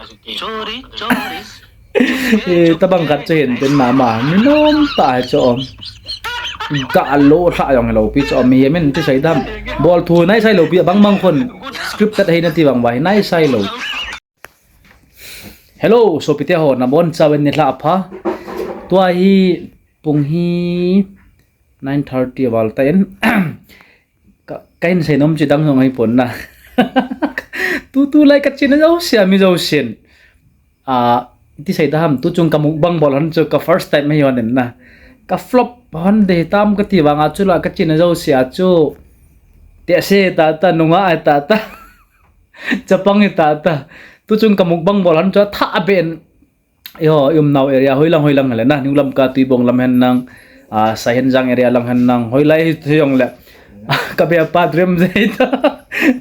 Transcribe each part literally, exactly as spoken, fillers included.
Chori, chori. Eh, tabang khat chu hin tin mama. Minom ta hi chu om. Ga lo hla jong lo pi chu om. Mihem in ti sei dam. Bol thu nai sai lo pi bang bang khun. Scripted hei na ti bang vai nai sai lo. Hello, sopite ho, nabon chauvin nilhah pha. Tua hi pung hi nine thirty val ta in. Ka, ka hin seinom chu dang jong ahi pon na. Tu, tulai ka chena jouse a mi jousen. A, ti sei dam, tu chung ka mukbang bol hon chu ka first time ahi hon in na. Ka flop hon de tam ka ti vang a chu la ka chena jouse a chu. Te se ta ta, nunga ai ta ta. Chapang i ta ta. Tu chung ka mukbang bol hon chu tha a ben. Iho, i umnau area, hoilang, hoilang le na, New Lamka, Tuibong lam hen nang, a, Saihenjang area lang hen nang, hoilai hi thei jong le. Ka be pa Dremjai ta,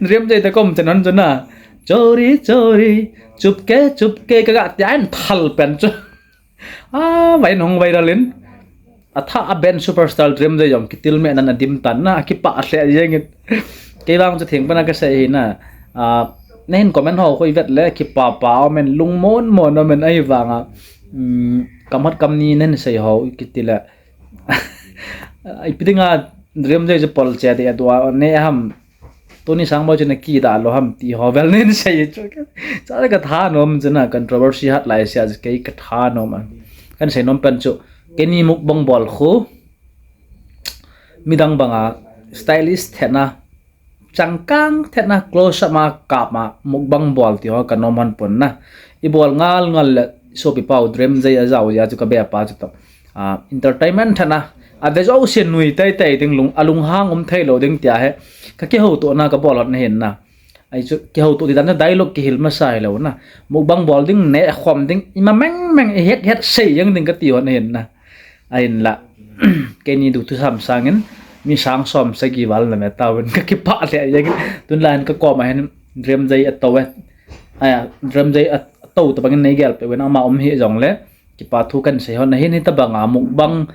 Dremjai ta kom chen hon chu na. Chori, chori, chupke, chupke, ka ga ti a in thal pen chu. A, vai nong vai ralin. A tha a ben superstar Dremjai jong kitil me nan a dim tan na, a kipa a hle jeng in. Kei vang chu theng pana ka sei hi na. A, na hin comment ho khoi vet le kipa pa o men lung mon mon o men ahi vang a. Um, kam hat kam ni nen sei ho kiti le. Ipi dinga Dremjai chu pol che de a tua ne ham. Tuni Sangboi chu na kida lo ham ti ho vel nen sei chu. Cha ka tha nom chu na controversy hat lai sia chu kei ka tha nom a. Kan sei nom pen chu. Kei ni mukbang bol khu. Midang banga stylist thena. Changkang thena close up ma kap ma mukbang bol ti ho ka nom hon pon na. I bol ngal ngal le sopi pau Dremjai a jao ja chu ka be pa chu to. A, entertainment thana. A ve jouse nui tai tai ding lung, a lunghang um thei lo ding tia he. Ka kihoutohna ka bol hon na hin na. Ai chu kihoutoh ti dan chu dialogue kihil masa hi lo na. Mukbang bol ding ne khom ding. Ima meng meng i het het sei jeng ding ka ti hon na hin na. Ahin la. Kei ni du thu sam sangin. Mi sang som sagi val na me ta ven ka kipa le jeng. Tun la hin ka kom a hin Dremjai a to e. Aya, Dremjai a to ta bangin nei gel pe ven ama um hi jong le. Kipa thu kan sei hon na hin hi ta banga mukbang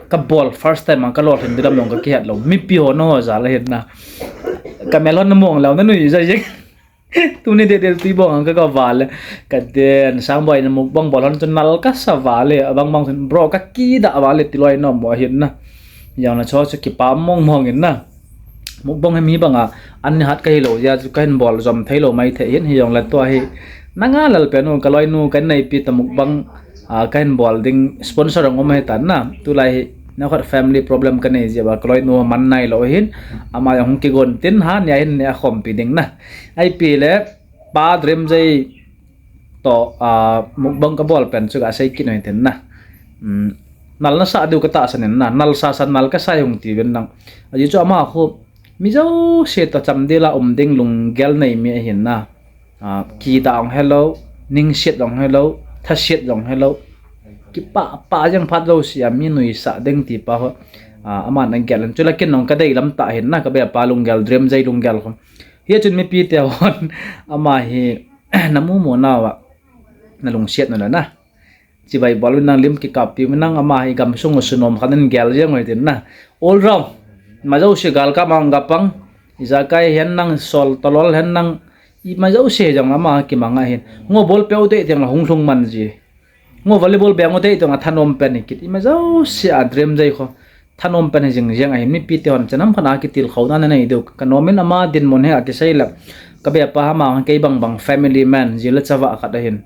ka bol first time a ka lolhin dilam jong ka kihet lo. Mipi ho na ho ja la hin na. Ka mel hon na mong lo na nui ja jeng. Tuni de de Tuibong ka ka vale. Ka den Sangboi na mukbang bol hon chu nal ka sa vale. Abang bang sun bro ka kida vale ti loi nom mo hin na. Jong na cho chu kipa mong mong in na. Mukbang hi mi banga an ni hat ka hi lo ja chu ka hin bol jom thei lo mai thei hin hi jong la tua hi. Nanga lal pe nu ka loi nu ka nei pi ta mukbang. A, ka hin bol ding sponsor ang um ahi tan na. Tulai hi, na khat family problem ka nei jeh a, ka loi nu man nai lo hin. Ama jong hung kigon tin ha, nia hin nia khompi ding na. Ai pi le, pa Dremjai to, a, mukbang ka bol pen chu ka sei kit noi tin na. Um, nal na sa diu ka tahsan in na, nal sa sa nal ka sa hung ti ven nang. Ajeh chu ama khu, mi jouse to chamdel a um ding lunggel nei mi ahin na. A, kida ong hello, ningset ong hello, thaset ong hello. Kipa, pa jeng phat jouse a mi nuisah ding ti pa ho. A, aman agel in. Chule ken ong ka dei lam ta hin na ka be pa lunggel, Dremjai lunggel khom. Hi chun mipi te hon, ama hi, na mu mu na va. Na lungset na la na. Chibai bol nang lim kikap pi nang ama hi gamsung u sunom khan in gel jeng oi tin na. All round. Ima jouse gal ka mang gapang. Ijakai hen nang sol tolol hen nang. Ima jouse jong ama kimang ahin. Ngo bol pe u te tiang la hung lhung man ji. Ngo volleyball beng u te tiang a thanom pen kit. Ima jouse a Dremjai kho. Thanom pen hi jing jeng ahin mipi te hon chanam khan a kitil khou na nei diu. Ka nom in ama dinmun hi a kisei le. Ka be pa ama kei bang bang family man ji le chava khat ahin.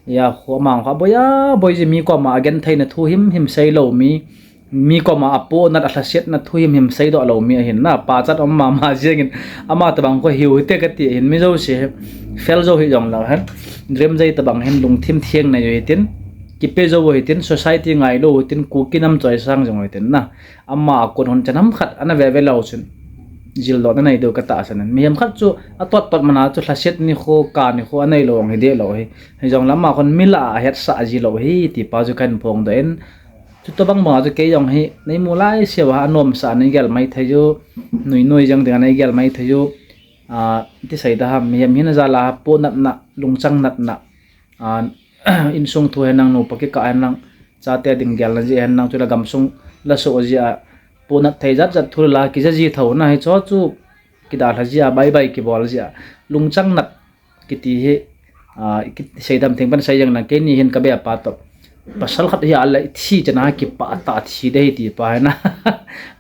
Ia, khu ama kha boi a, boi ji mi koma a genthei na thu him him sei lo mi, mi koma a ponat a lhaset na thu him him sei doh lo mi ahin na, pa chat om mama jeng in, ama tabang kho hiu hite ka ti ahin mi jouse he, fel jo hi jong lo he, Dremjai tabang hin lungthim thiang na jo hitin, kipe jo hitin, society ngai lo hitin, Kuki nam choi sang jong hitin na. Ama a kon hon chanam khat ana ve ve lo chun. Jil doh na nei diu ka tahsan in. Mihem khat chu a tot pat mana chu lhaset ni kho, ka ni kho, a nei lo ang hi de lo hi. Hi jong le ama khon mi la a het sa ji lo hi, ti pa chu kan phong doh in. Chu to bang bang chu kei jong hi, nei mu lai sia va a nom sa nei gel mai thei ju. Nui nui jang ding a nei gel mai thei ju. A, ti sei ta ham, mihem hin a ja la ha, ponat na, lungchang nat na. A, insung thu hen nang, nupa kikah hen nang, chate ding gel na ji hen nang, chule gamsung la so ji a, ponat thei jat jat thu la, kija ji tho na hi cho chu, kida lha ji a, bye bye kibol ji a, lungchang nat kiti hi, Ah, i ki-, seidam theng pan sei jeng na, keini hin ka bepa toh. Pasal khat hi a la thi chana kipah tah thi dei ti pa hi na.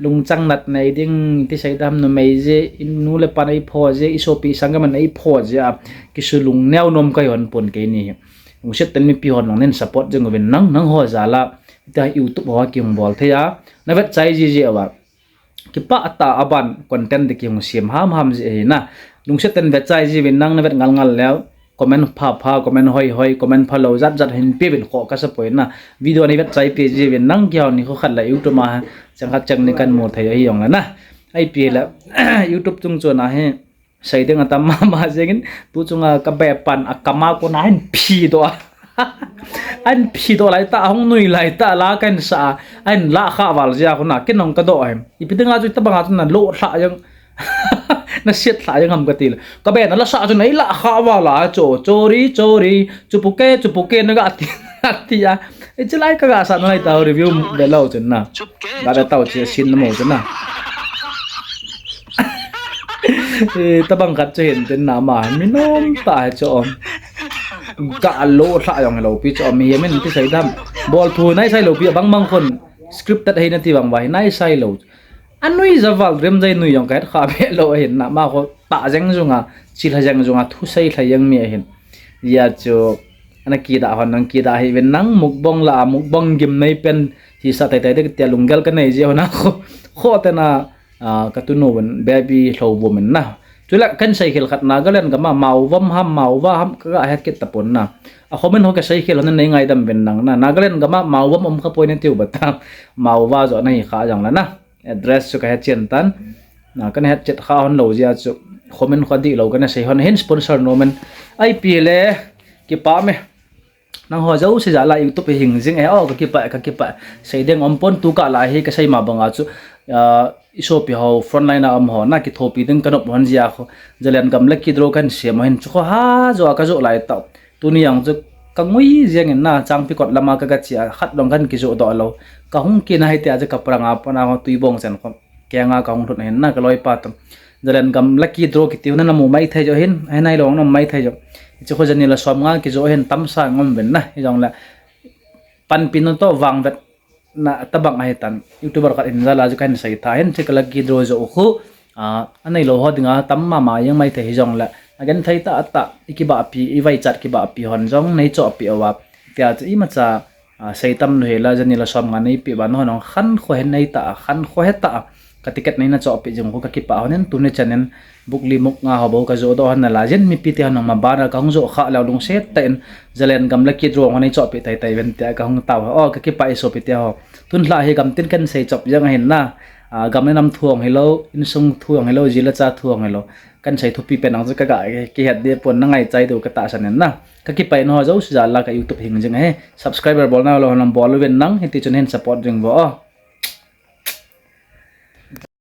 Lungchang nat nei ding ti seidam, numei jeh, i nu le pa nei pho jeh, i sopi sangam nei pho jeh a, kisulung neo nom ka hon pon keini hi. Lungset ten mipi hon nang nen support jeng uvin nang, nangho jal a. Tia YouTube ho kihung bol thei a. Na vet chai ji ji a va. Kipah tah a ban content te kihung siam ham ham ji ahi na. Lungset ten vet chai ji uvin nang, na vet ngal ngal leu. Comment pha pha, comment hoi hoi, comment phalou jat jat hin pe uvin kho ka sa poi na. Video nei vet chai pe ji uvin nang, kihon ni kho khat la YouTube a chang khat chang ni kan mu thei ahi jong la na. Ai pe la YouTube chung chun ahi. Sei ding atam mama jengin, tu chunga ka bepan a kama kona hin phi doh a. Ahin phi doh lai tah, ahung nui lai tah, la kahin sa a, ahin lah kha val jia kona, ken jong ka doh a hin. Ipi dinga chu tabanga chu na lo thlah jeng, na siat thlah jeng ham ka ti le. Ka bepan a la sa chu nei lah kha val a chu, chori, chori, chupuke, chupuke na ga ti, ti a. Hiche lai ka ga sa na lai tah review ve lou chun na. Ga ve tau che sin na mo chun na. Eh, tabang khat chu hin tin na ma, mi nom tah hi chu om. Ga lo thlah jong hilou pi chu om, mi hiam in ti seidam. Bol thu nai sai lou pi, abang bang khun scripted hi na ti bang va hi nai sai lou. Anui ja val rem jai nui jong ka het kha be lou ahin na, ma kho tah jeng jung a, chil ha jeng jung a, thu sei lha jeng mi ahin. Hia chu, ana kidah hon nang kidah hi uvin nang, mukbang la, mukbang gimnei pen, hi sa tai tai te tia lunggel ka nei ji hon a kho, kho te na, ah, ka tunu uvin, baby lou uvin na. Chule kan seikhel khat Nagaland gam a, Mao vam ham, Mao va ham, ka ga het kit tapon na. A comment ho ka seikhel hon nei ngaidam uvin nang na. Nagaland gam a, Mao vam um kha poi na tiu bata. Mao va jo na hi kha jong la na. Address chu ka het chen tan. Na, kan het chet kha hon lou jia chu. Comment kho dih lou, kan sei hon hin sponsor nom in. Ai pi le, kipah me. Nangho jouse jal a YouTube hi hing jing e, o, ka kipah, ka kipah. Sei ding um pon tu kah la hi ka sei ma banga chu, ah, i sopi ho frontline a um ho na kithopi ding ka nop hon jia kho. Zalen gam lucky draw kan siam hin chu kho ha jo a ka jo lai tau. Tuni jong chu ka ngui jeng in na Changpikot lama ka ga che a khat jong kan kijo doh lou. Ka hung kina hi tia chu ka prang a pona ho Tuibong chen kho. Kenga ka hung lhut hin na ka loipa toh. Zalen gam lucky draw kiti hon na mu mai thei jo hin, ahi nai lou na mu mai thei jo. Hiche kho janhi la som nga kijo hin tamsa ngom ven na. Hijong le panpi na toh vang vet na tabang ahi tan. YouTuber khat in jal a chu kan sei tha hin, hiche ka lucky draw jo khu. Ah, anei lou ho dinga tam mama jeng mai thei hijong le. Agen thei tah tah, i kibahpi, i vaichat kibahpi hon jong nei chohpeh uva. Tia chu imacha Ah, sei tam lou hela, janhi la som nga nei peh uva, nangho khankho hen nei ta, khankho he ta. Ka ticket nei na chohpeh jing khu ka kipah hon in, tuni chan in buk li muk nga ho bou ka jo doh hon na lai jin, mipi te hon nangma bana ka hung jo kha lou lungset tah in, Zalen gam lucky draw ho nei chohpeh tai tai ven tia ka hung tao ho, o, ka kipah e sopi te ho. Tun lha hi gam tin kan sei chop jeng ahin na, ah, gam le nam thu hong hilou, insung thu hong hilou, ji le cha thu hong hilou. Kan sei thupi pen ang chu ka ga kihet deh pon, na ngaichai diu ka tahsan in na. Ka kipah e nangho jouse jal a ka YouTube hing jing ahi. Subscriber bol nalou hon bol uvin nang, hiti chun hin support jing uvo o.